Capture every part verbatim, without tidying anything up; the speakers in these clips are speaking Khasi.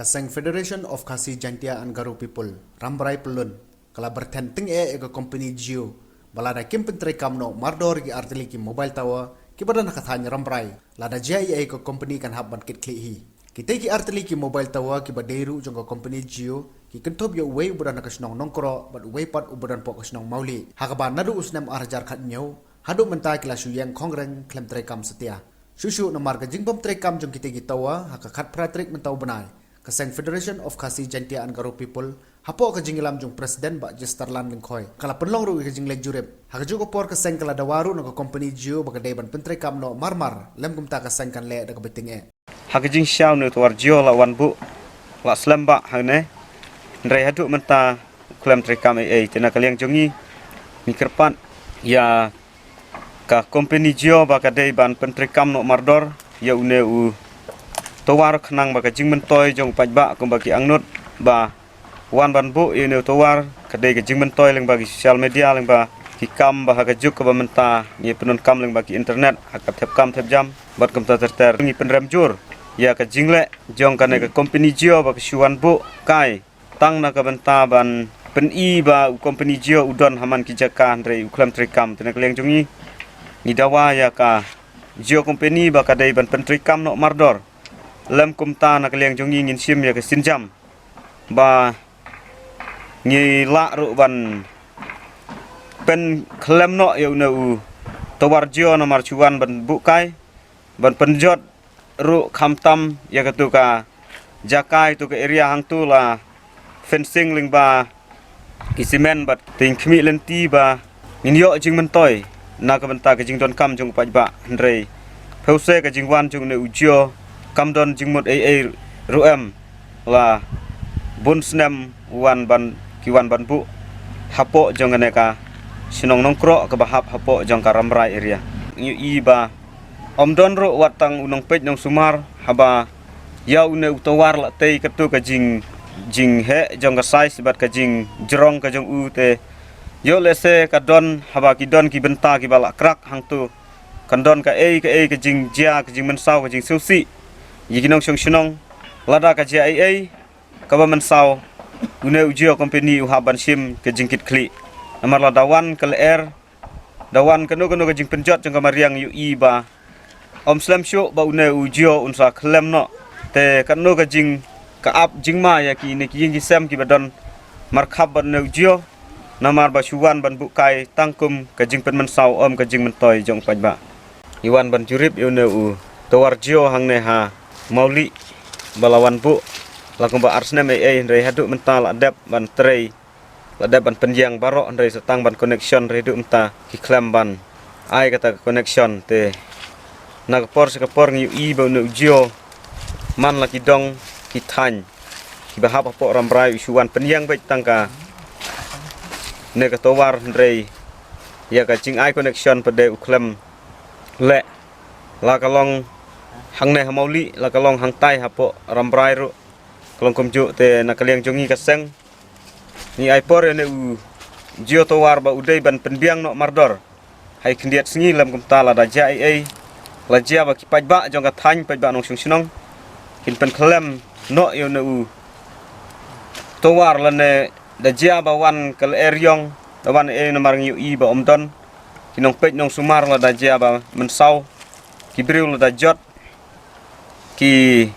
Seng Federation of Khasi Jaintia and Garo People, Rambrai Pyllun, ka la byrthen tyngeh ïa ka company Jio ba lada kim pyntreikam noh mardor ïa ki artylli ki mobile tower kiba don ha ka thaiñ Rambrai, lada jia ei ei ka company kan hap ban kit khlieh hi. Kitei ki artylli ki mobile tower kiba dei ruh jong ka company Jio ki kynthup ïa uwei uba don ha ka shnong Nongkroh bad uwei pat uba don hapoh ka shnong Mawlieh, ha kaba naduh u snem ar hajar khathynñiew haduh mynta ki la shu ïeng khongreng khlem treikam satia. Shuh shuh namar ka jingbym treikam jong kitei ki tower, ha ka khatphra tarik mynta u bnai, ka seng Federation of Khasi Jaintia and Garo People, hapoh ka jingïalam jong President Bah Jesterland Lyngkhoi, ka la pynlong ruh ïa ka jingleit jurip. Ha kajuh ka por ka seng ka la dawa ruh na ka company Jio ba ka dei ban pyntreikam noh marmar, lym kumta ka seng kan leh da kaba tyngeh. Ha ka jingshisha une u tower Jio la wan buh, la slem bha hangne, hynrei haduh mynta u khlem treikam ei ei. Te na ka liang jong ngi, ngi kyrpad ïa ka company Jio ba ka dei ban pyntreikam noh mardor ïa une u tower khnang ba ka jingmyntoi jong u paidbah kumba ki angnud ba wan ban buh ïa une u tower ka dei ka jingmyntoi lyngba ki social media, lyngba ki kam ba ha ka juk kaba mynta ngi pyndonkam lyngba ki internet, ha ka thep kam thep jam bad kumta ter ter. Ngi pynrem jur ïa ka jingleh jong kane ka company Jio ba ka shu wan buh kai tang na ka bynta ban pyni ba u company Jio u don ha man ki jaka hynrei u khlem treikam. Te na ka liang jong ngi, ngi dawa ïa ka Jio company ba ka dei ban pyntreikam noh mardor, lym kumta na ka liang jong ngi ngin shim ïa ka sienjam ba ngi lah ruh ban pynkhlem noh ïa une u tower Jio namar shu wan ban buh kai, ban pynjot ruh khamtam ïa katu ka jaka, ïa katu ka area hangtu la fencing lyngba ki cement bad te ngi khmih lynti ba ngin ïoh jingmyntoi na ka bynta ka jingdonkam jong u paidbah, hynrei phewse ka jingwan jong une u Jio kam don jingmut ei ei ruh em. La bun snem wan ban, ki wan ban buh hapoh jong kane ka shnong Nongkroh kaba hap hapoh jong ka Rambrai area. Ngi ïohi ba ym don ruh wat tang u nongpeit nongsumar haba ïa une u tower la tei, katu ka jing, jingheh jong ka size bad ka jingjrong ka jong u te ïoh lehse ka don, haba ki don ki bynta kiba la krak hangtu, kan don kaei kaei ka jingjia, ka jingmynsaw, ka jingsngewsih ïa ki nongshong shnong. Lada ka jia ei ei kaba mynsaw, une u Jio company u hap ban shim ka jingkit khlieh. Namar lada wan ka lyer, da wan kano kano ka jingpynjot jong ka mariang, ïohi ba ym slem shuh ba une u Jio un sa khlem noh. Te kano ka jing, ka ap jingma ïa kine ki ïing ki sem kiba don markhap bad une u Jio, namar ba shu wan ban buh kai tang kum ka jingpynmynsaw, ym ka jingmyntoi jong u paidbah. Ngi wan ban jurip ïa une u tower Jio hangne ha Mawlieh ba la wan buh, la kumba ar snem ei ei, hynrei haduh mynta la dep ban trei, la dep ban pynïeng baroh, hynrei sa tang ban connection, hynrei haduh mynta ki khlem ban ai kata ka connection. Te na ka por sha ka por ngi ïohi ba une u Jio man la ki dong ki thaiñ kiba hap hapoh Rambrai u shu wan pynïeng beit tang kane ka tower, hynrei ïa ka jingai connection pat de u khlem leh. La ka long hangne ha Mawlieh, la ka long hangtai hapoh Rambrai ruh, ka long kumjuh. Te na ka liang jong ngi ka seng, ngi ai por ïa une u Jio tower ba u dei ban pynbiang noh mardor ha i khyndiat sngi, lym kumta lada jia ei ei, la jia ba ki paidbah jong ka thaiñ, paidbah nongshong shnong, kin pynkhlem noh ïa une u tower, lane da jia ba wan ka lyer ïong, da wan ei ei, namar ngi ïohi ba ym don ki nongpeit nongsumar, lada jia ba mynsaw, ki briew lada jot, ki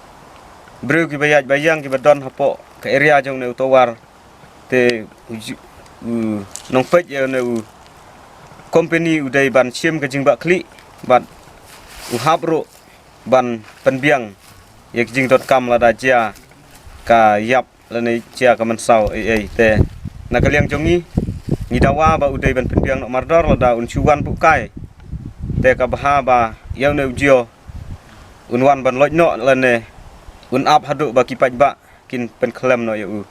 briew kiba ïaid ba ïeng kiba don hapoh ka area jong une u tower, te u ji-, u nongpeit ïa une u company u dei ban shim ka jingbahkhlieh bad u hap ruh ban pynbiang ïa ka jingdonkam lada jia ka ïap lane jia ka mynsaw ei ei. Te na ka liang jong ngi, ngi dawa ba u dei ban pynbiang noh mardor lada un shu wan buh kai. Te ka bha ba ïa une u Jio un wan ban loit noh lane un ap haduh ba ki paidbah kin pynkhlem noh ïa u.